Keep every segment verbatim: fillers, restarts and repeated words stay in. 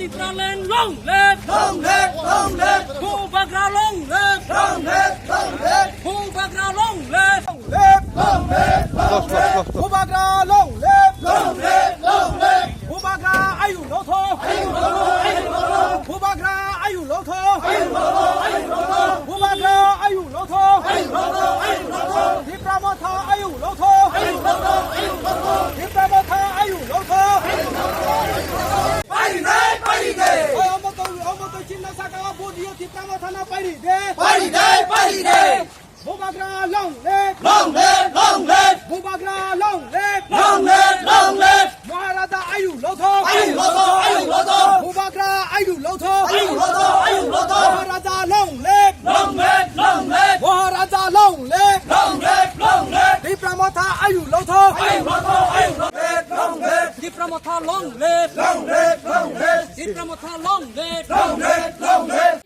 Tipraland long live! Long live! Long live! Bubagra long live! Long live! Long live! Bubagra long live! Long live! Long live! Long live! Bubagra long live! Long live! Long live! Bubagra ayu lotho! Ayu lotho! Ayu lotho! Bubagra ayu lotho! Ayu lotho! Ayu lotho! Bubagra ayu lotho! Ayu lotho! Ayu lotho! Tipra Motha ayu lotho! Ayu lotho! Ayu lotho! Tipra Motha ayu lotho! Ayu lotho! Ayu lotho! Pairide, pairide. Oi, omo to, omo to chinna saka o vote dio Tipra Motha no pairide. Pairide, pairide. Bubagra long live. Long live, long live. Bubagra long live. Long live, long live. Maharaja ayu lotho. Ayu lotho, ayu lotho. Bubagra ayu lotho. Ayu lotho, ayu lotho. Maharaja long live. Long live, long live. Maharaja long live. Long live, long live. Tipra Motha ayu lotho. Ayu lotho, ayu lotho. Long live. Tipra Motha long live. Long live, long live. Tipra Motha long live. Long live, long live.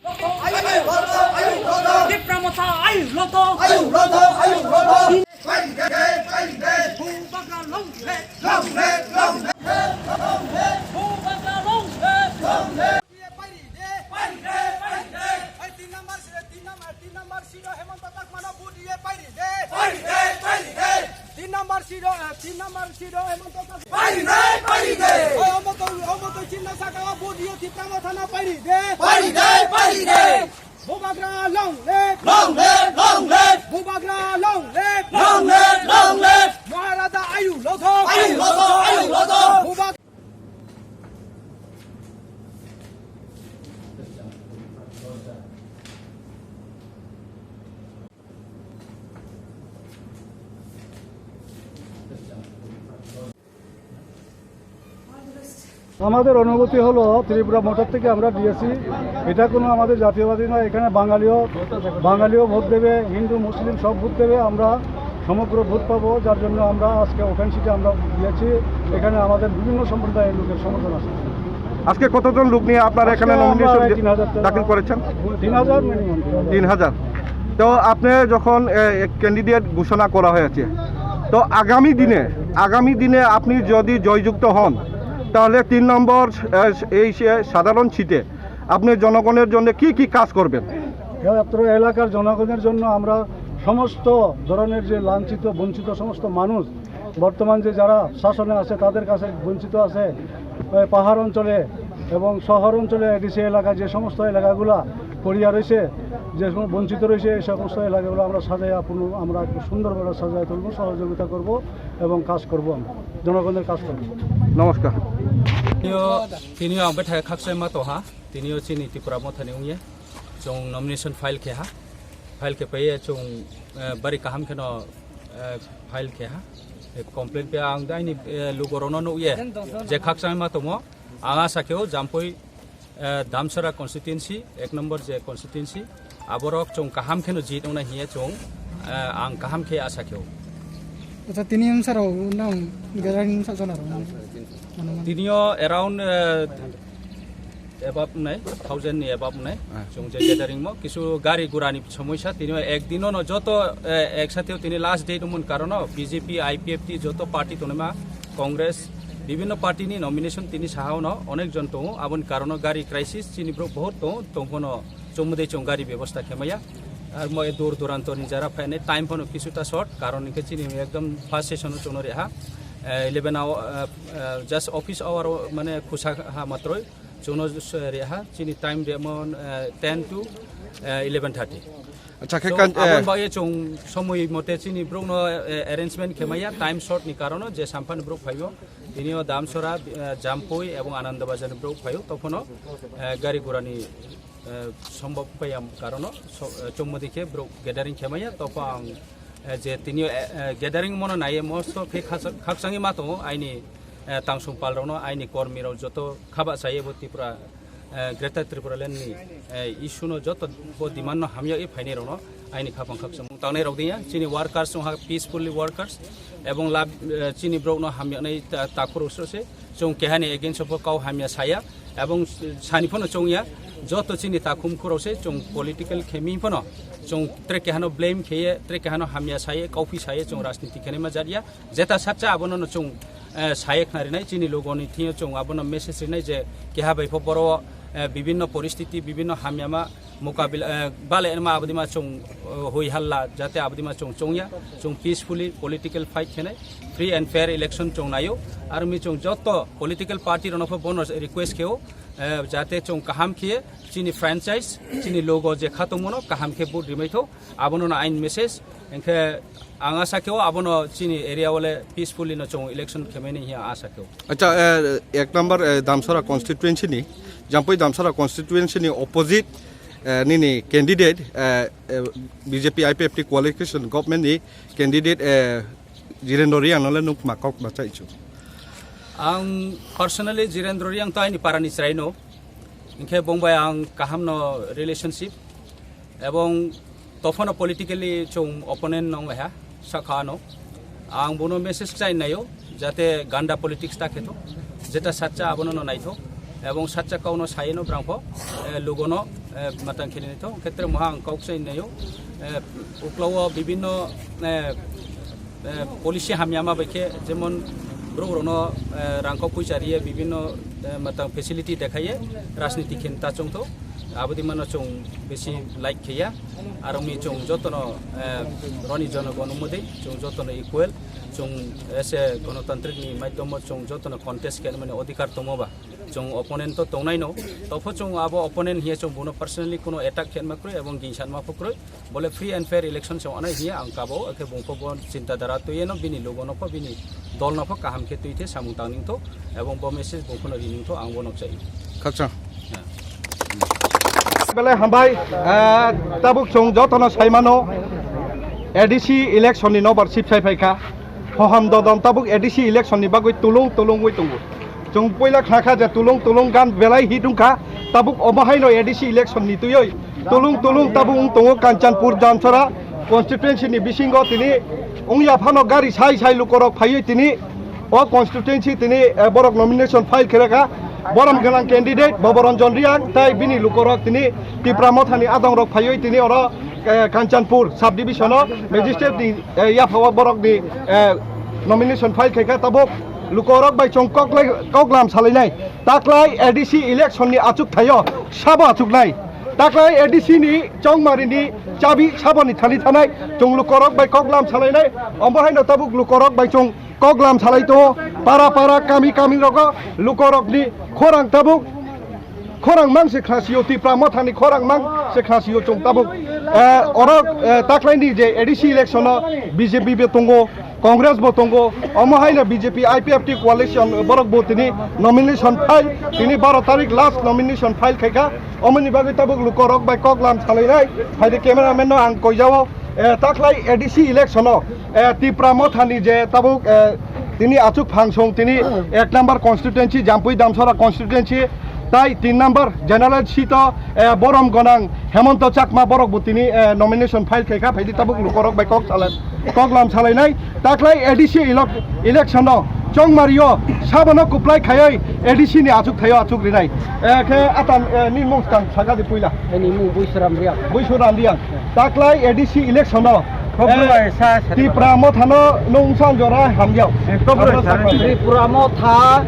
Tipra Motha ayu lotho. Ayu lotho, ayu lotho. Bubagra long live. Long live, long live. Bubagra long live. Long live. Pairide, pairide, pairide. Ai, tin number siro, tin number, tin number siro Hemanta Chakma no vote diye pairide. Pairide, pairide. Tin number siro, eh, tin number siro Hemanta Chakma. Pairide, pairide. Oi, omo to, omo to chinna saka o vote diye Tipra Motha no pairide. Pairide, pairide. Bubagra long live. Long live, long live. Bubagra long live. Long live, long live. Maharaja ayu lotho. Ayu lotho, ayu lotho. Bubag- আমাদের অনুভূতি হলো ত্রিপুরা মোটর থেকে আমরা দিয়েছি, এটা কোনো আমাদের জাতীয়বাদী নয়। এখানে বাঙালিও, বাঙালিও ভোট দেবে, হিন্দু মুসলিম সব ভোট দেবে। আমরা সমগ্র ভোট পাবো, যার জন্য আমরা আজকে ওপেন সিটে আমরা দিয়েছি। এখানে আমাদের বিভিন্ন সম্প্রদায়ের লোকের সমর্থন আছে। আজকে কতজন লোক নিয়ে আপনারা এখানে আজকে আমরা নমিনেশন প্রায় তিন হাজার দাখিল করেছেন? তিন হাজার মিনিমাম। তিন হাজার। তো আপনি যখন, এ, ক্যান্ডিডেট ঘোষণা করা হয়েছে, তো আগামী দিনে, আগামী দিনে আপনি যদি জয়যুক্ত হন, তাহলে তিন নম্বর, এ, এই সে সাধারণ সিটে আপনি জনগণের জন্য কি কি কাজ করবেন? এই অত্র এলাকার জনগণের জন্য আমরা সমস্ত ধরনের যে লাঞ্ছিত, বঞ্চিত সমস্ত মানুষ, বর্তমান যে যারা শাসনে আছে, তাদের কাছে বঞ্চিত আছে, এ, পাহাড় অঞ্চলে এবং শহর অঞ্চলে, এডিসি এলাকা, যে সমস্ত এলাকাগুলা পড়িয়া রয়েছে, যে সমস্ত বঞ্চিত রয়েছে, এই সমস্ত এলাকাগুলো আমরা সাজাইয়া পূর্ণ, আমরা একটু সুন্দরভাবে সাজাই তুলবো, সহযোগিতা করব এবং কাজ করব, আমরা জনগণের কাজ করব। নমস্কার। Tinio, tinio ang bethai khakchangma tongha, tinio chini Tipra Mothani wngya, chwng nomination file khe ha, file khe paiye chwng, eh, bari kaham kheno, eh, file khe ha, eh, complaint pe ang daini, eh, lugorokno nukye, je khakchangma tongo, ang asa khe o Jampui, eh, Damsara constituency, ek number je constituency, aborok chwng kaham kheno jit wngnai hiye chwng, eh, ang kaham khe asa khe o. Acha, tini wngsa rok nang gathering sa chana rok. Tinio around, eh, above wngnai, thousand ni above wngnai. Ah. Chwng je gathering mo kisu gari gura ni somoisa, tinio ek dino no joto, eh, ek sathe tini last date umon karono B J P, I P F T joto party tonima, Congress, bibhinno party ni nomination tini saha ono onek jon tongo, aboni karono gari crisis chini borok bohot tongo, tongphono chumudei chwng gari bebosta khemaya. Ar mo e dur duranto ni jara phainai time phono kisuta short, karon hinkhe chini ekdom first session o chwngno reha, eh, eleven hour, eh, eh, just office hour o mane khusa ha matroi chwngno reha, chini time remo, eh, ten to, eh, eleven thirty. Acha khe. So, kan, aboni eh, bagwi chwng somoi mote chini borokno, eh, arrangement khemaya time short ni karono je samphani borok phaio, tinio Damsora, eh, Jampui ebong Ananda Bazar ni borok phaio, tophono, eh, gari gura ni eh, sombhob paiya karono so-, eh, chongmodi khe borok gathering khemaya, topho ang, eh, je tinio, eh, eh, gathering mono naiye mosto khe khaksa-, khakchangwi ma tongo aini, eh, tangsong palrokno, aini kormirok joto khaba chaiye bo Tripura, eh, Greater Tripura Land ni, eh, issue no joto bo demand no hamyagwi phainairokno aini khapang khakchangmung tangnai rok diya, chini workers wngkha peacefully workers, ebong lab, eh, chini borokno hamyaknai ta-, takhurok se, chwng kehani against o pho kau hamya saya, ebong sani phano chwngya, joto chini takhum khurok se chwng political khemi phano, chwng tre kehano blame kheye, tre kehano hamya saye, kauphi saye, chwng rajniti khenai ma jat ya, jeta sakcha abono no chwng, eh, saye khna rinai, chini lugoni thingyo chwng abono message rinai je keha bai pho boro, eh, bibinno poristiti, bibinno hamyama mukabila, eh, bale enma abodima chwng, eh, hui halla jate abodima chwng chongya, chwng peacefully political fight khenai, free and fair election chwng naio, armi chwng joto political party rokno pho bono request kheo, eh, jate chwng kaham khe chini franchise, chini logo je khatongmano kaham khe vote rimai tho, abono no ain message, hwnkhe ang asa kheo abono chini area o le peacefully no chwng election khemani hiya asa kheo. Acha, eh, ek number, eh, Damsara constituency ni, Jampui Damsara constituency ni opposite, eh, nini candidate, eh, eh, B J P I P F T coalition government ni candidate, eh, Jirendra Reang no le nuk ma kok ma chai chu. Ang personally Jirendra Reang to aini para ni chwrai no, hwnkhe bong bai ang kaham no relationship, ebong tophono politically chwng opponent nong lai ha, sakha ano. Ang bono message chai naio, jate ganda politics ta khetho, jeta sacha abono no naitho, ebong sacha kauno saino brangpho, eh, lugono, eh, matang kheli naitho, khetre moha ang kok chai naio, eh, uklao bibinno, eh, eh, policy hamyama bai khe, jemon borok rokno, eh, rangkok puisa riye, bibinno, eh, matang facility dekhaiye, rajniti khe ta chwngtho. Abodi mano chwng besi like khaiya, aroni chwng jotono, eh, roni jonogon umudi chwng jotono equal, chwng ese gonotantrik ni maidhomo chwng jotono contest khe mani odhikar tongo ba, chwng opponent to tongnai no, topho chwng abo opponent hiya chwng bono personally kuno attack khe ma kwrwi ebong gingsan ma pho kwrwi, bole free and fair election chwng anai hiya ang kabo, akhe bungpho bo chinta dara twi eno bini lugo no pho bini dol no pho kaham khe twi the samung tang ning tho, ebong bo message bungpho no ri ning tho ang bo nok chai. Khakchang. Belai hambai, eh, tabuk chwng jotono saimano A D C election ni nobar sip sai phaikha. Hoham dodon tabuk A D C election ni bagwi tulung tulung wi tongo. Chwng puila khna kha je tulung tulung gan belai hit wngkha. Tabuk omo haino A D C election ni twiwi tulung tulung tabuk wng tongo Kanchanpur Damsara constituency ni bisingo tini wngya phano gari sai sai lukorok phaiwi tini o constituency tini, eh, borok nomination file khe rwkha. Borom gwnang candidate Boboranjan Reang tai bini lukorok tini Tipra Mothani adongrok phaiwi tini oro, eh, Kanchanpur sub division o magistrate ni, eh, yaphao borokni, eh, nomination file khaikha. Tabuk lukorok bai chwng koklai koklam salainai, taklai A D C election ni achuk thaio sabo achuknai, taklai A D C ni chongmari ni chabi saboni thani thanai chwng lukorok bai koklam salainai. Omo haino tabuk lukorok bai chwng koklam salai tongo, para para, kami kami rogo lukorokni khorang tabuk khorang mang se khna sio, Tipra Mothani khorang mang se khna sio chwng tabuk. Eh, oro, eh, taklaini je A D C election o B J P bo tongo, Congress bo tongo, omo haino B J P I P F T coalition borok bo tini nomination file, tini baro tarik last nomination file khaikha, omoni bagwi tabuk lukorok bai koklam salainai, phaidi cameraman no ang koijao, eh, taklai A D C election o, eh, Tipra Mothani je tabuk, eh, tini achuk phangsong tini ek number constituency, Jampui Damsara constituency, tai tin number general seat o, eh, borom gonang Hemanta Chakma borok bo tini, eh, nomination file khaikha, phaidi tabuk lukorok bai kok salai, koklam salainai. Taklai A D C elok-, election o chongmari o sabono kuplai khaioi A D C ni achuk thaio achuk rinai. Eh, khe atan, eh, ni mung skang saka di puila. Ani mung Buisram Reang. Buisram Reang. Taklai A D C election o, Kobro eh, sa, sa, Tipra Mothano nung san jora hamjao. Eh, Kobro sa. Tripura Motha,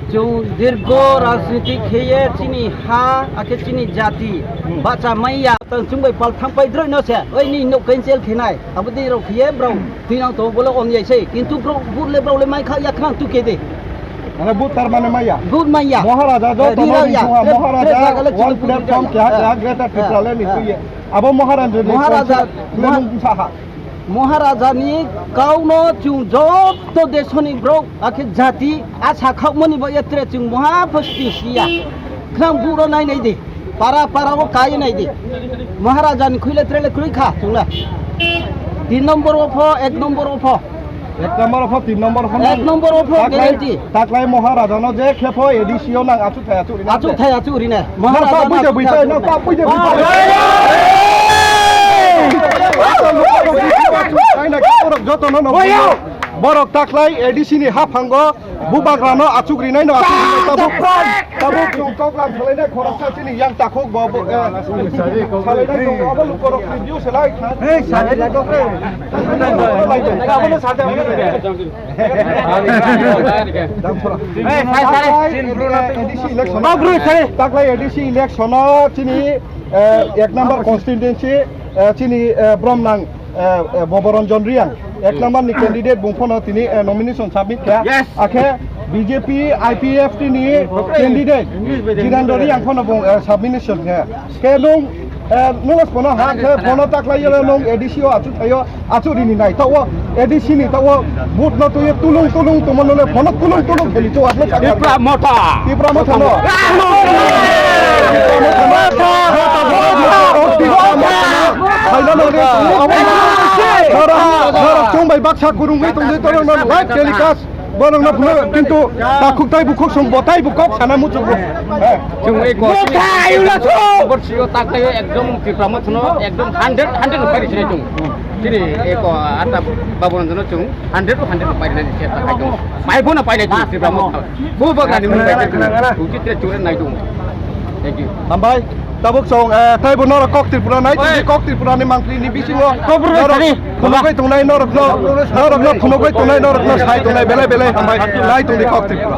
chwng dirgo rajniti kheye chini ha, akhe chini jati, hmm, bacha maya. Tang chwng bai pal thang pai droi no se, oi ni nok cancel khenai. Abo di rok kheye bro, tinang to bole on yai sei. Kintu bro, bur le bro le mai kha yak nang tu ke de. Mane but tar mane maya. But maya. Maharaja jo, eh, tono rira ya. Ri sunga, eh, Maharaja, eh, jaga le one chini platform putri keha, ya, keha Greater, eh, Tipraland ni, eh, tuye. Abo Maharaja ni Maharaja, concept le Mah-, nung saha. Maharaja ni kauno chwng joto desoni borok, akhe jati, a sakhakmani bo yatre chwng moha phosti siya. Khram buro nai nai di. Para para o kai nai di. Maharaja ni khuile trele kroi kha chwngla. Tin number o pho, ek number o pho. Ek number o pho, tin number o pho. Ek number o pho, taklai, guarantee. Taklai Maharaja no je khe pho A D C o nang achuk thai achuk rina. Achuk thai achuk rina. Maharaja no buja buja, no ka buja buja. Joto no no. Borok taklai A D C ni haphango bubagrano achuk rinaino achuk rinai tabuk, tabuk chwng koklam salainai khoroksa chini yang takhuk bo, bo, eh, salainai tongo, abo lukorokni view se lai kha. Hei, salai lai kok re. Abono salai, abono salai. Hei, salai, salai. Taklai, eh, A D C election. Taklai A D C election o chini, eh, ek number constituency, eh, chini, eh, Bromnang eh, eh, Boboranjan Reang, ek number ni candidate bung phano tini, eh, nomination submit kha. Yes. Akhe B J P I P F T ni candidate Jirendra Reang phano bung, eh, submission kha. Khe nung, eh, nung phano ha khe phano taklai yelo nung A D C o achu thaio, achu rini nai. Tawo A D C ni tawo vote no tuye tulung tulung tumo nole phano tulung tulung kheli tu atma sakha. Tipra Motha. Tipra Motha no. Norok, norok chwng bai baksa kwrwngwi tongwi tongwi no live telecast borok no phunuk, kintu takhuk tai bukhuk song bo tai bukhuk sana muchungo. Chwng ei Motha ayula so. Borsi o taklai ekdom Tipra Motha no ekdom hundred hundred pari sinai chwng. Chini eko ata Boboranjan no chwng hundred to hundred pari nai se taklai chwng. Mai bono painai chwng Tipra Motha. Bubagrani mung bai chwng. Uchitra chwng nai chwng. Thank you. Hambai. Tabuk song, eh, taibo norok kok Tripura nai, tongdi kok Tripura ni mangpli ni bisingo. Kok Tripura norok sari. Phunugwi tongnai norok no, norok no phunugwi tongnai norok no sai tongnai belai belai hambai nai tongdi kok Tripura.